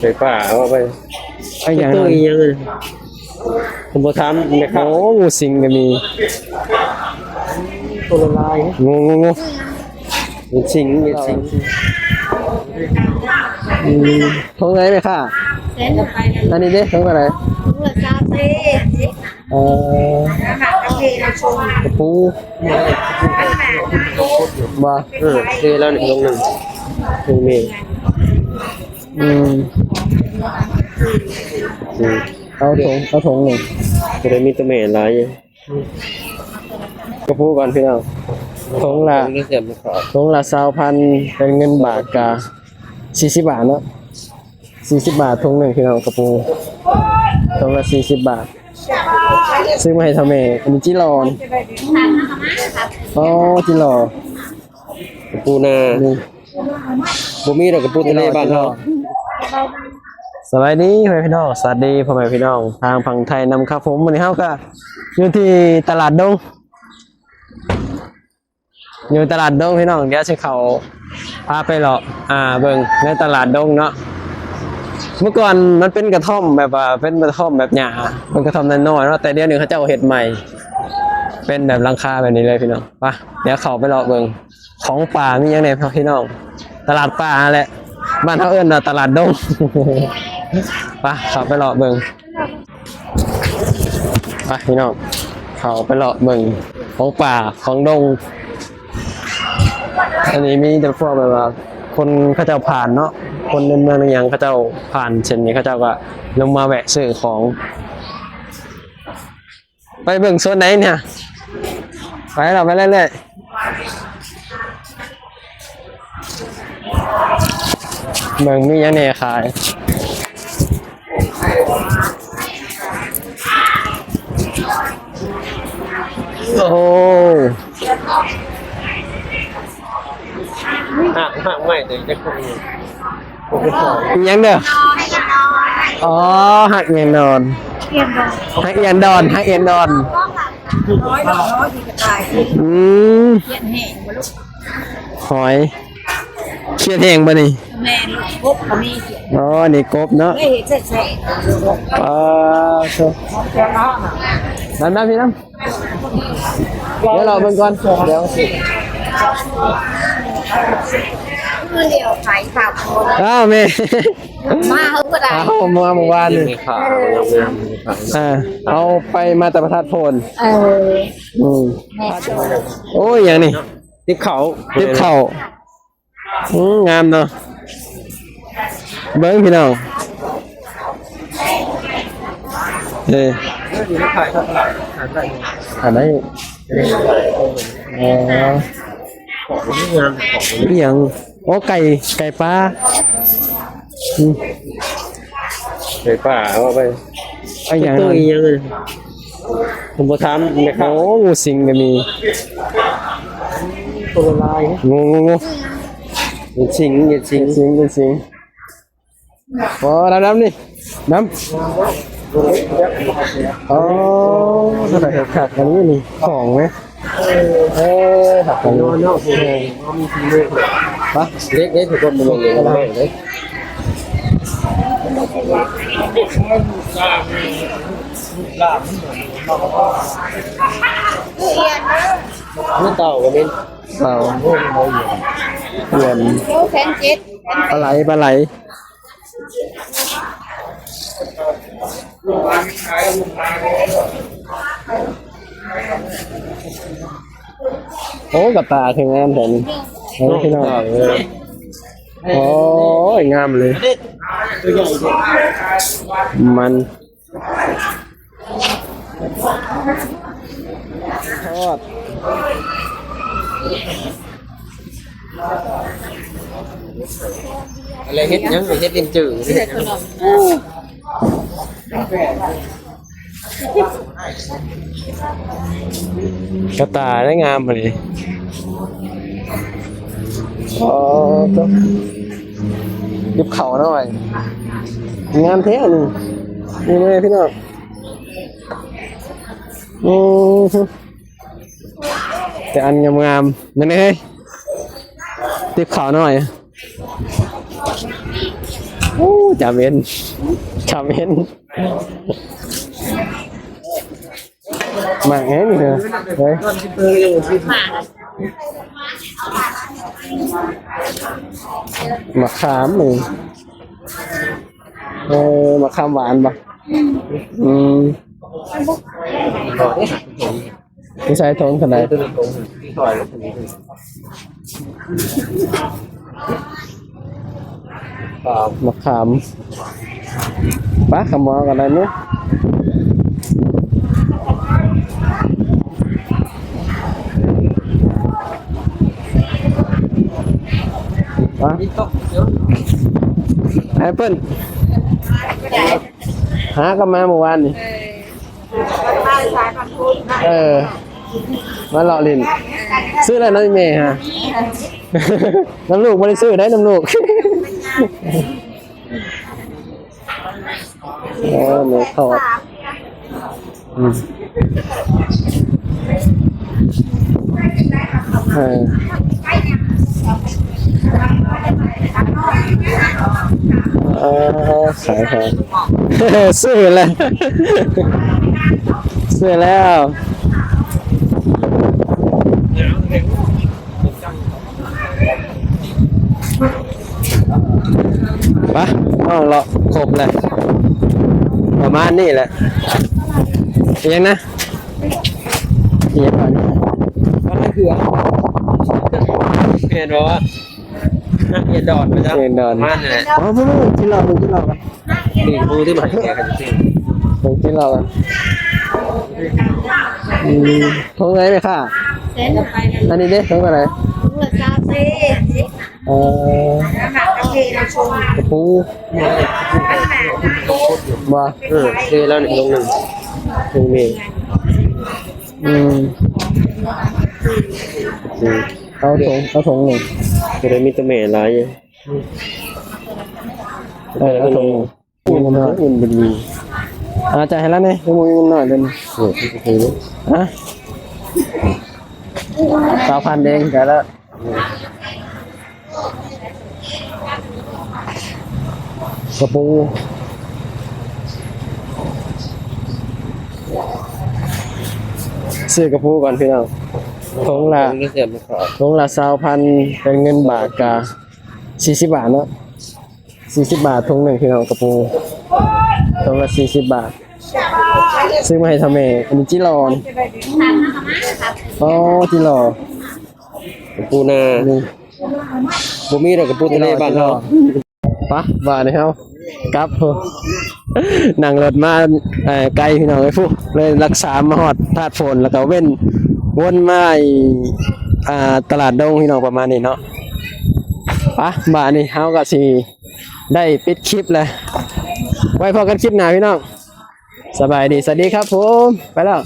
ໄປປ່າເອົາໄປ ໄອ້ຫຍັງ ໂຕອີຫຍັງ ເພິ່ນບໍ່ຖາມແມ່ຄ້າ. ໂອ້ ງູສິງກໍມີ ໂຕລະລາຍ ງູ ງູ ງູ ເປັນສິງ ເປັນສິງ. ອືມ ຖົງເທົ່າໃດແມ່ຄ້າ? ອັນນີ້ເດ້ ຖົງເທົ່າໃດ? ເອີ ກະປູ ບໍ່? ເອີ ເທແລ້ວນີ້ຖົງໜຶ່ງ ຖົງເມ. ອືມ ອືມ ເອົາຖົງ ເອົາຖົງໜຶ່ງ ຈະໄດ້ມີແຕ່ແມ່ຫຼາຍຢູ່. ກະປູກ່ອນພີ່ນ້ອງ ຖົງລະ ຖົງລະຊາວພັນ ເປັນເງິນບາດກະສີ່ສິບບາດເນາະ. ສີ່ສິບບາດຖົງໜຶ່ງພີ່ນ້ອງ ກະປູ ຖົງລະສີ່ສິບບາດ. ຊື້ມາໃຫ້ເຖົ້າແມ່. ອັນນີ້ຈິຫຼໍ່ ອໍ ຈິຫຼໍ່ ກະປູນາ ນີ້ ບໍ່ມີດອກກະປູທະເລບ້ານເຮົາ. ສະບາຍດີພໍ່ແມ່ພີ່ນ້ອງ ສະຫວັດດີພໍ່ແມ່ພີ່ນ້ອງທາງຝັ່ງໄທນຳຄັບຜົມ. ມື້ນີ້ເຮົາກະຢູ່ທີ່ຕະຫຼາດດົງ ຢູ່ຕະຫຼາດດົງພີ່ນ້ອງ. ດຽວຊິເຂົ້າ ພາໄປເລາະ ອ່າ ເບິ່ງໃນຕະຫຼາດດົງເນາະ. ເມື່ອກ່ອນມັນເປັນກະທ່ອມແບບວ່າ ເປັນກະທ່ອມແບບຫຍ້າ ເປັນກະທ່ອມນ້ອຍໆເນາະ ແຕ່ດຽວນີ້ເຂົາເຈົ້າເຮັດໃໝ່ ເປັນແບບຫຼັງຄາແບບນີ້ເລີຍພີ່ນ້ອງ. ໄປ ດຽວເຂົ້າໄປເລາະເບິ່ງ ຂອງປ່າມີຫຍັງແດ່ພີ່ນ້ອງ. ຕະຫຼາດປ່າຫັ້ນແຫຼະ ບ້ານເຮົາເອີ້ນວ່າຕະຫຼາດດົງ. ໄປ ເຂົ້າໄປເລາະເບິ່ງ ໄປພີ່ນ້ອງ ເຂົ້າໄປເລາະເບິ່ງຂອງປ່າຂອງດົງ. ອັນນີ້ມີແຕ່ພວກແບບວ່າຄົນເຂົາເຈົ້າຜ່ານເນາະ ຄົນໃນເມືອງໃນຫຍັງເຂົາເຈົ້າຜ່ານເສັ້ນນີ້ ເຂົາເຈົ້າກໍລົງມາແວະຊື້ຂອງ. ໄປເບິ່ງໂຊນໃດນີ້ ໄປລະ ໄປເລື້ອຍໆ ເບິ່ງມີຫຍັງແດ່ຂາຍ. ໂອ້ ຫາກ ຫາກໄມ້ຕົວນີ້ຈັກຄົນ ອີຫຍັງເດີ? ອໍ ຮັກອຽນດອນ ຮັກອຽນດອນ ຮັກອຽນດອນ. ອືມ ຫອຍ ຂຽດແຫ້ງບໍ່ນີ້? ແມ່ນ ກົບກໍມີ. ອໍ ນີ້ກົບເນາະ ເຮັດແຊບໆ. ປາໂທ້ ນຳໆ ພີ່ນຳ. ດຽວລໍເບິ່ງກ່ອນ ດຽວ ມື້ດຽວຂາຍຜັກ. ອ້າວ ແມ່ ມາເຮົາກໍໄດ້ ເອົາມາເມື່ອວານນີ້. ເອີ ເອົາໄປມາແຕ່ພະທາດໂພນ. ເອີ ອືມ ແມ່ນ. ໂອ້ຍ ຫຍັງນີ້? ຕິບເຂົ້າ ຕິບເຂົ້າ. ອືມ ງາມເນາະ ເບິ່ງພີ່ນ້ອງ. ເອີ ຂາຍໄດ້ ຂາຍໄດ້. ອໍ ຂອງງາມ ຂອງອີຫຍັງ? ໂອ້ ໄກ່ ໄກ່ປ່າ. ອືມ ໄກ່ປ່າ ເອົາໄປ ໄອ້ຫຍັງ ໂຕອີຫຍັງ? ເພິ່ນບໍ່ຖາມແມ່ຄ້າ. ໂອ້ ງູສິງກໍມີ ໂຕລະລາຍ. ງູ ງູ ງູ ເປັນສິງ ເປັນສິງ ເປັນສິງ ເປັນສິງ. ອໍ ດຳໆ ນີ້ ດຳ. ອໍ ຄັກ ອັນນີ້ນີ້ ຂອງແມ. ເອີ ຄັກ ອັນນີ້ ເນາະ ເນາະ ເອີ ມີທີມື. ປະ ເລັກເດ້ ທຸກຄົນ ບໍ່ແມ່ນເລັກເດ້. ມີເຕົ່າກໍມີ ເຕົ່າ ໂອ້ຍ ເອີ ໂອ້ ແສນເຈັດ ປາໄຫຼ ປາໄຫຼ. ໂອ້ ກະຕ່າຄືງາມແທ້ນີ້ ໂອ້ ພີ່ນ້ອງ. ໂອ້ຍ ງາມເລີຍ ມັນ ທອດ ອະໄລ ເຮັດຫຍັງ? ເຮັດລິ້ນຈື້ ເຮັດຂະໜົມ. ກະຕ່າໄດ້ງາມພໍດີ. ອໍ ໂຕ ຕິບເຂົ້າໜ້ອຍ ງາມແທ້ນີ້ ນີ້ແມ່ພີ່ນ້ອງ. ໂອ້ ແຕ່ອັນງາມໆ ແມ່ນເອີຍ ຕິບເຂົ້າໜ້ອຍ. ໂອ້ ຈາເວັນ ຈາເວັນ ໝາກແຮງນີ້ເດີ ເອີຍ ໝາກຂາມນີ້ ເອີ ໝາກຂາມຫວານບໍ່? ອືມ ບໍ່ໄດ້ຫາ ຢູ່ໃສຖົງເທົ່າໃດ? ໝາກຂາມ ໄປ ຂະໝໍ້ກໍໄດ້ມື້ ໄປ ແອັບເປິ້ນ ຫາກັນມາມື້ວານນີ້ ເອີ ມາເລາະຫຼິ້ນ ຊື້ແລ້ວນຳແມ່ຫາ ນຳລູກບໍ່ໄດ້ຊື້ໄດ໋ ນຳລູກ ເອີ ແມ່ທອດ ອືມ ເອີ ເອີ ຂາຍຂອງ ຊື້ແລ້ວ ຊື້ແລ້ວ ໄປ ນ້ອງເລາະຄົບແລ້ວ ປະມານນີ້ແຫຼະ ອີຫຍັງນະ? ອີຫຍັງວະນີ້? ອັນນັ້ນຄືຫຍັງ? ແມ່ນບໍ່ວະ? ເຫັນດອນໄປຊະ ເຫັນດອນ ປະມານນັ້ນແຫຼະ ອໍ ຜູ້ ຜູ້ ກິນເຫຼົ້າ ກິນເຫຼົ້າກັນ ນີ້ຜູ້ທີ່ມາໃຫ້ແກກັນ ເບິ່ງກິນເຫຼົ້າກັນ ອືມ ຖົງເທົ່າໃດແມ່ຄ້າ? ອັນນີ້ເດ້ ຖົງເທົ່າໃດ? ເອີ ກະປູ ບໍ່ ເອີ ເທແລ້ວນີ້ລົງໜຶ່ງ ລົງນີ້ ອືມ ເອົາຖົງ ເອົາຖົງໜຶ່ງ ຈະໄດ້ມີແຕ່ແມ່ຫຼາຍຢູ່ ເອີ ເອົາຖົງໜຶ່ງ ເງິນບໍ່ມີ ອາ ຈ່າຍໃຫ້ລາວແດ່ ບໍ່ມີເງິນນ້ອຍເດີ ຮະ ຊາວພັນເອງ ຈ່າຍແລ້ວ ກະປູ ຊື້ກະປູກ່ອນພີ່ນ້ອງ ຖົງລະ ຖົງລະຊາວພັນ ເປັນເງິນບາດກະສີ່ສິບບາດເນາະ ສີ່ສິບບາດຖົງໜຶ່ງພີ່ນ້ອງ ກະປູ ຖົງລະສີ່ສິບບາດ ຊື້ມາໃຫ້ເຖົ້າແມ່ ອັນນີ້ຈິຫຼໍ່ ອໍ ຈິຫຼໍ່ ກະປູນາ ນີ້ ບໍ່ມີດອກກະປູທະເລບ້ານເຮົາ ໄປ ບາດນີ້ເຮົາກັບ ນັ່ງລົດມາ ເອີ ໄກພີ່ນ້ອງເອີຍ ພຸ້ນ ເລີຍຫຼັກສາມມາຮອດທາດໂພນ ແລ້ວກໍເວັ້ນ ວົນມາ ອ່າ ຕະຫຼາດດົງພີ່ນ້ອງ ປະມານນີ້ເນາະ ໄປ ບາດນີ້ເຮົາກໍຊິ ໄດ້ປິດຄລິບແລ້ວ ໄວ້ພໍ້ກັນຄລິບໜ້າພີ່ນ້ອງ ສະບາຍດີ ສະຫວັດດີຄັບຜົມ ໄປແລ້ວ.